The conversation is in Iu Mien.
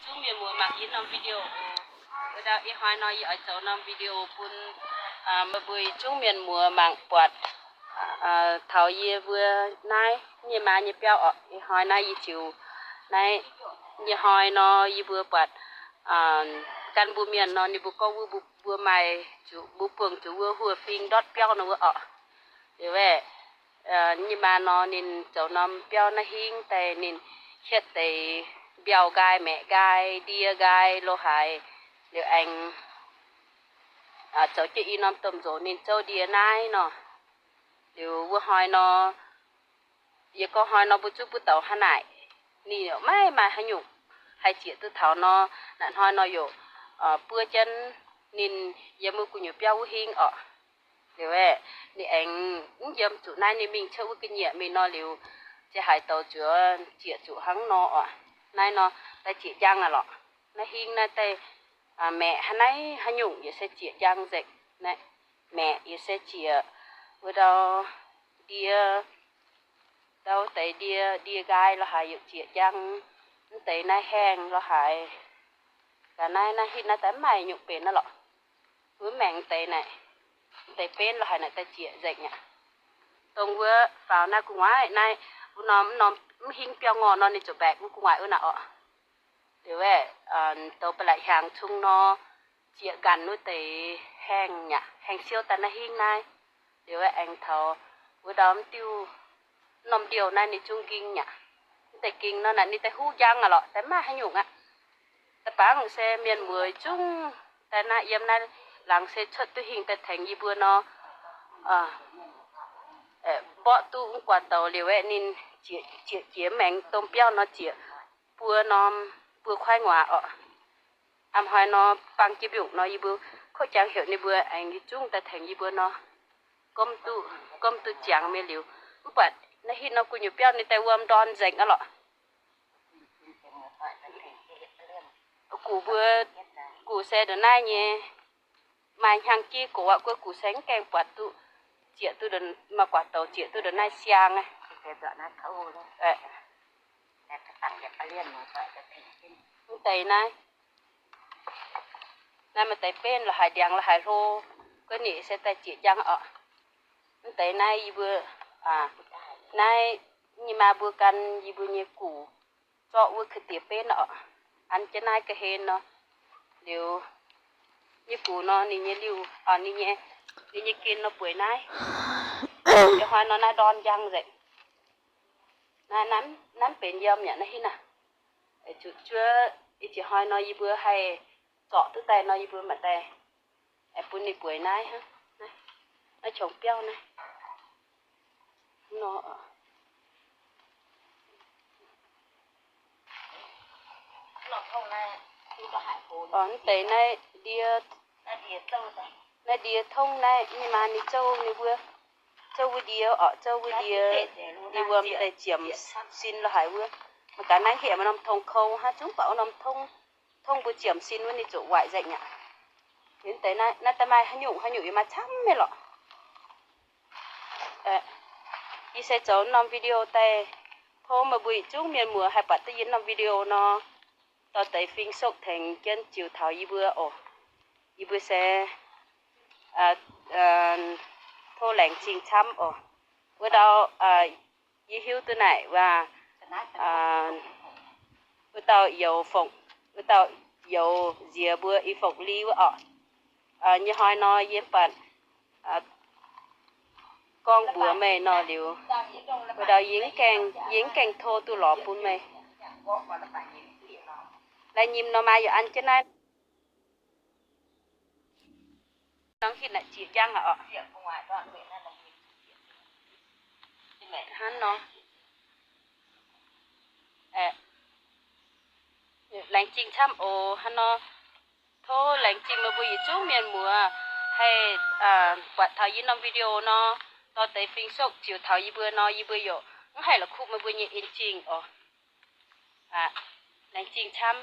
zungv mienh muoz mangc yie norm video oc. Wuov dauh ih hnoi nor yie oix zoux norm video bun meih mbuo yietc zungv mienh muoz mangc buatc taux yie mbuo naaiv nyei maa nyei biauv oc. Ih hnoi naaiv yie ziux naaiv nyei hnoi nor yie mbuo buatc gan mbuo mienh nor ninh mbuo gorngv wuov mbuo maaih zuqc mbuo buangh zuqc wuov huo fing ndortv biauv nor wuov oc. Liuz aeqv, nyei maa nor ninh zoux norm biauv naaiv hingv daaih ninh hietv deix mbiauh nqaai, maeqc nqaai, ndie nqaai lo haaix. Liuz aengx zoux jienv i norm domh nzox ninh zouv ndie naaiv nor. Liuz wuov hnoi nor, yie gorngv hnoi nor mbuo zuqc mbuo douz hnangv naaic, ninh yaac maiv maaih haaix nyungc haih zieqc duqv taux nor. Naaiv hnoi nor yaac buov jienv ninh yiem wuov gu'nyuoz biauv wuov hingv oc. Liuz aeqv, ninh aengx mv yiem zuqc naaiv, ninh mingh cuotv wuov ga'nyiec mingh nor liuz, ziouc haaix douz zuqc zieqc zuqc hnangv nor oc. Naaiv nor daaih zieqc njang aqv lorqc. Naaiv hingv naaiv daaih maeqc hnangv naaiv haaix nyungc yaac se zieqc njang nzengc. Naaiv maeqc yaac se zieqc, wuov ndau ndie, ndau deix ndie, ndie nqaai lo haaix yaac zieqc njang. Mv deix naaiv haengh lo haaix, ga'naaiv naaiv hitv naaiv daaih mv maaih nyungc benx aqv lorqc. Wuov maengx deix naaic, deix benv lo haaix naaic daaih zieqc nzengc aqv. Dongh wuov faaux naaiv gu'nguaaic naaiv, wuov norm, norm mv hingv biauv ngorh nor ninh ziouc mbaeqc wuov gu'nguaaic wuov naaic oc. Liuz aeqv, douz ba'laqc hiaangx cung nor, zieqc nqanc wuov deix haengh aqv, haengh siouv daaih naaiv hingv naaiv. Liuz aeqv, aengx taux wuov ndau mv diuh norm ndiouh naaiv ninh zungv nqing aqv. Mv deix nqing nor naaic ninh daaih huv njang aqv lorqc, daaih mv maaih haaix nyungc aqv. Daaih bangc se mienh muoz zungv daaih naaiv yiem naaiv laangz se cuotv duqv hingh daaih tengx yie mbuo nor, mborqv duqv mv guaax douz liuz aeqv, ninh zieqc jiex maengx domh biauv nor zieqc buo norm, buo kuaaiv nguaaz oc. A'hnoi nor bangc jiex mbiungc nor yie mbuo kov jangx heuc ninh mbuo aengx yietc zungv daaih tengx yie mbuo nor, gomv duqv, gomv duqv ziangx mi'aqv liuz, mv baac naaiv hitv nor gu'nyuoz biauv ninh daaih wuom ndorn nzengc aqv lorqc. Guc mbuo, guc se ndongc naaiv nyei, maaih hnyangx jiv gox aqv, guov guc se mv gaengh buatc duqv, zieqc duqv, maaih guaax douz zieqc duqv ndongc naaiv siang aqv. Mv deix naaiv, naaiv maaih deix benv lo haaix ndiangx lo haaix hlo, guov ninh se daaih zieqc njang oc. Mv deix naaiv yie mbuo, naaiv nyei maa mbuo gan yie mbuo nyei guc zorqv wuov ka'diex benv oc, an jienv naaiv ga'hlen nor. Liuz nyei guc nor ninh nyei liuh, ninh nyei, ninh nyei gen nor bueix naaiv. Ih hnoi nor naaiv ndorn njang nzengc. Naaiv, naaiv mv benx yiem yaac naaiv hitv naaiv. Zuqc zuov ih ziex hnoi nor yie mbuo haih zorc duqv daaih nor yie mbuo maaih daaih bun ninh bueix naaiv hnangv. Naaiv qongx biauv naaiv. Mv deix naaiv ndie, naaiv ndie tongv naaiv nyei maa ninh zouv ninh mbuo, zouv wuov ndie oc, zouv wuov ndie, ndie wuom daaih ziemx sin lo haaix wuov. Mangc gaax naaiv hec maaih norm tong kou hnangv, zungv buatc wuov norm tongv, tongv mbuo ziemx sin wuov ninh ziouc waaic nzengc aqv. Mv deix naaiv daaih maaih haaix nyungc haaix nyungc yaac maaih camv nyei lorqc. Yie se zoux norm video daaih tov meih mbuo yietc zungv mienh muoz haih buatc duqv yie norm video nor, dorh deix fing sokv tengx jienv ziux taux yie mbuo oc. Yie mbuo se tov laengz zingh camv oc. Wuov ndau yie hiuv duqv naaic waac, wuov dauh youz fongc, wuov dauh youz nziex mbuo i fongc li wuov oc. Nyei hnoi nor yie mv baac gorngv mbuox meih nor liuz, wuov ndau yie mv gaengh, yie mv gaengh tov duqv lorz bun meih. Lai nyim nor maaih yaac an jienv naaiv. Nor hitv naaic zieqc njang aqv oc. Hnangv nor. Laengz zingh camv oc. Hnangv nor, tov laengz zingh meih mbuo yietc zungv mienh muoz haih buatc taux yie norm video nor, dorh deix fing sokv ziux taux yie mbuo nor, yie mbuo yaac mv haih la'kuqv meih mbuo nyei en zingh oc. Laengz zingh camv.